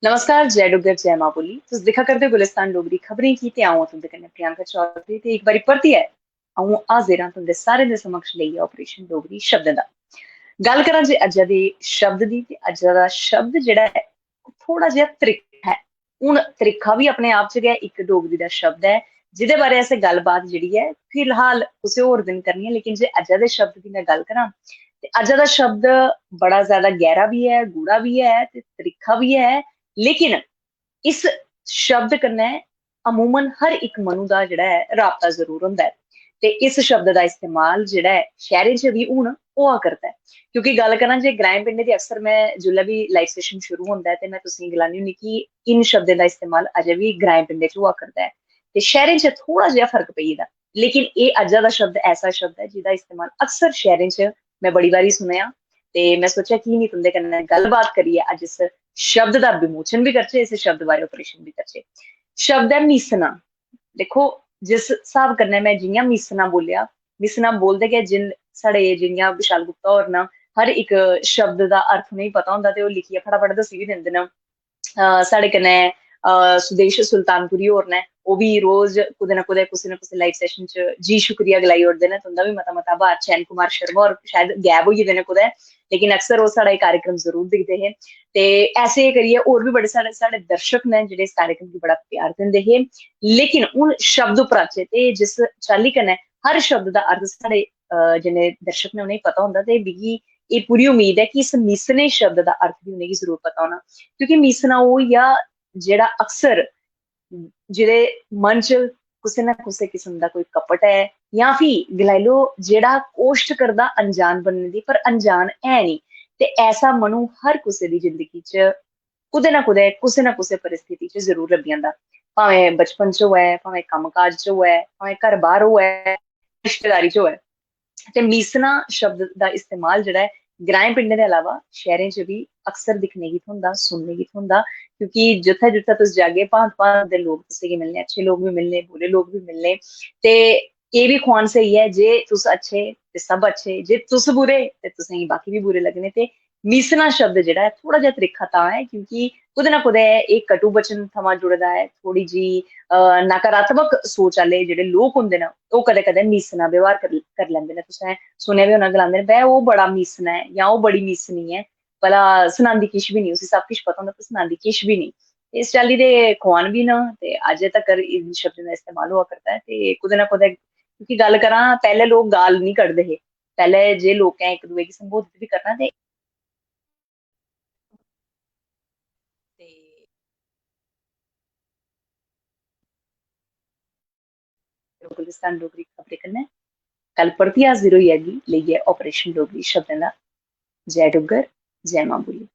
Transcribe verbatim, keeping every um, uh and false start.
नमस्कार, जय डुग्गर, जय मां बोली। तुस दिक्खा करदे ओ गुलिस्तान डोगरी खबरें गी ते अ'ऊं आं तुं'दे कन्नै प्रियंका चौधरी ते इक बारी परतियै अ'ऊं हाजिर आं तुं'दे सारें दे समक्ष लेइयै ऑपरेशन डोगरी शब्दें दा। गल्ल करां जे अज्जै दे शब्द दी, ते अज्जै दा शब्द जेह्ड़ा ऐ, ओह् थोह्ड़ा जेहा त्रिक्खा ऐ। हून त्रिक्खा बी अपने आप च गै इक डोगरी दा शब्द ऐ, जेह्दे बारै असें गल्लबात जेह्ड़ी ऐ, फिलहाल कुसै होर दिन करनी ऐ। लेकिन जे अज्जै दे शब्द दी में गल्ल करां, ते अज्जै दा शब्द बड़ा ज्यादा गैह्रा बी ऐ, गूढ़ा बी ऐ ते त्रिक्खा बी ऐ। लेकिन इस शब्द कन्नै अमूमन हर इक मनु दा जेह्ड़ा ऐ, राबता जरूर होंदा ऐ। ते इस शब्द दा इस्तेमाल जेह्ड़ा ऐ, शैह्रें च बी हून होआ करदा ऐ। क्योंकि गल्ल करां जे ग्राएं पिंडें दी, अक्सर में जिसलै बी लाइव सैशन शुरू होंदा ऐ, ते में तुसेंगी गलानी होन्नी कि इन शब्दें दा इस्तेमाल अजें बी ग्राएं पिंडें च होआ करदा ऐ। ते शैह्रें च थोह्ड़ा जेहा फर्क पेई गेदा। लेकिन एह् अज्जा दा शब्द ऐसा शब्द ऐ, जेह्दा इस्तेमाल अक्सर शैह्रें च में बड़ी बारी सुनेआ। ते में सोचेआ की निं तुं'दे कन्नै गल्लबात करियै अज्ज इस शब्द दा विमोचन बी करचै, इस शब्द बारै ऑपरेशन बी करचै। शब्द ऐ मीसना। दिक्खो, जिस स्हाब कन्नै में जि'यां मीसना बोलेआ, मीसना बोलदे गै जिन साढ़े जि'यां विशाल गुप्ता होर न, हर इक शब्द दा अर्थ उ'नेंगी पता होंदा ते ओह् लिखियै फटाफट दस्सी बी दिंदे न। अ, साढ़े कन्नै, अ, सुदेश सुल्तानपुरी होर न, ओह् बी रोज कुतै ना कुतै, कुसै ना कुसै लाइव सैशन च जी शुक्रिया गलाई ओड़दे न। तुं'दा बी मता मता आभार। चैन कुमार शर्मा होर शायद गैब होई गेदे न कुतै, लेकिन अक्सर ओह् साढ़ा एह् कार्यक्रम जरूर दिखदे हे। ते ऐसे करियै होर बी बड़े सारे साढ़े दर्शक न, जेह्ड़े इस कार्यक्रम गी बड़ा प्यार दिंदे हे। लेकिन हून शब्द उप्पर आचै, ते जिस चाल्ली कन्नै हर शब्द दा अर्थ साढ़े, अ, जिन्ने दर्शक न, उ'नेंगी पता होंदा, ते मिगी एह् पूरी उम्मीद ऐ कि इस मीसने शब्द दा अर्थ बी उ'नेंगी जरूर पता होना। क्योंकि मीसना ओह् होई गेआ, जेह्ड़ा अक्सर जेह्दे मन च कुसै ना कुसै किस्म दा कोई कपट ऐ, जां फ्ही गलाई लैओ, जेह्ड़ा कोश्ट करदा अनजान बनने दी, पर अनजान है निं। ते ऐसा मनु हर कुसै दी जिंदगी च कुतै ना कुतै, कुसै ना कुसै परिस्थिति च जरूर लब्भी जंदा। भामें बचपन च होऐ, भामें कम्म काज च होऐ, भामें घर बाह्र होऐ, रिश्तेदारी च होऐ। ते मीसना शब्द दा इस्तेमाल जेह्ड़ा ऐ, ग्राएं पिंडें दे अलावा शैह्रें च बी अक्सर दिक्खने गी थ्होंदा, सुनने गी थ्होंदा, क्योंकि जित्थै जित्थै तुस जागे, भांत भांत दे लोक तुसेंगी मिलने, अच्छे लोक बी मिलने, बुरे लोक बी मिलने। ते एह् बी खुआन स्हेई ऐ, जे तुस अच्छे ते सब अच्छे, जे तुस बुरे ते तुसेंगी बाकी बी बुरे लग्गने। ते मीसना शब्द जेह्ड़ा ऐ, थोह्ड़ा जेहा त्रिक्खा तां ऐ, क्योंकि कुतै ना कुतै एह् कटु वचन थमां जुड़े दा ऐ। थोह्ड़ी जी, अ, नकारात्मक सोच आह्ले जेह्ड़े लोक होंदे न, ओह् कदें-कदें मीसना व्यवहार करी, करी लैंदे न। तुसें सुनेआ बी होना, गलांदे न, "बे, ओह् बड़ा मीसना ऐ" जां "ओह् बड़ी मीसनी ऐ, भला सनांदी किश बी निं, उसी सब किश पता होंदा, पर सनांदी किश बी निं।" इस चाल्ली दे खुआन बी न, ते अज्जै तक्कर इन शब्दें दा इस्तेमाल होआ करदा ऐ। ते कुतै ना कुतै, क्योंकि गल्ल करां, पैह्लें लोक गाल निं कड्ढदे हे, पैह्लें जे लोकें इक दूए गी संबोधत बी करना, ते ते गुलिस्तान डोगरी खबरें कन्नै कल परतियै हाजिर होई जागी, लेइयै ऑपरेशन डोगरी शब्दें दा। जय डुग्गर, जय मां बोली।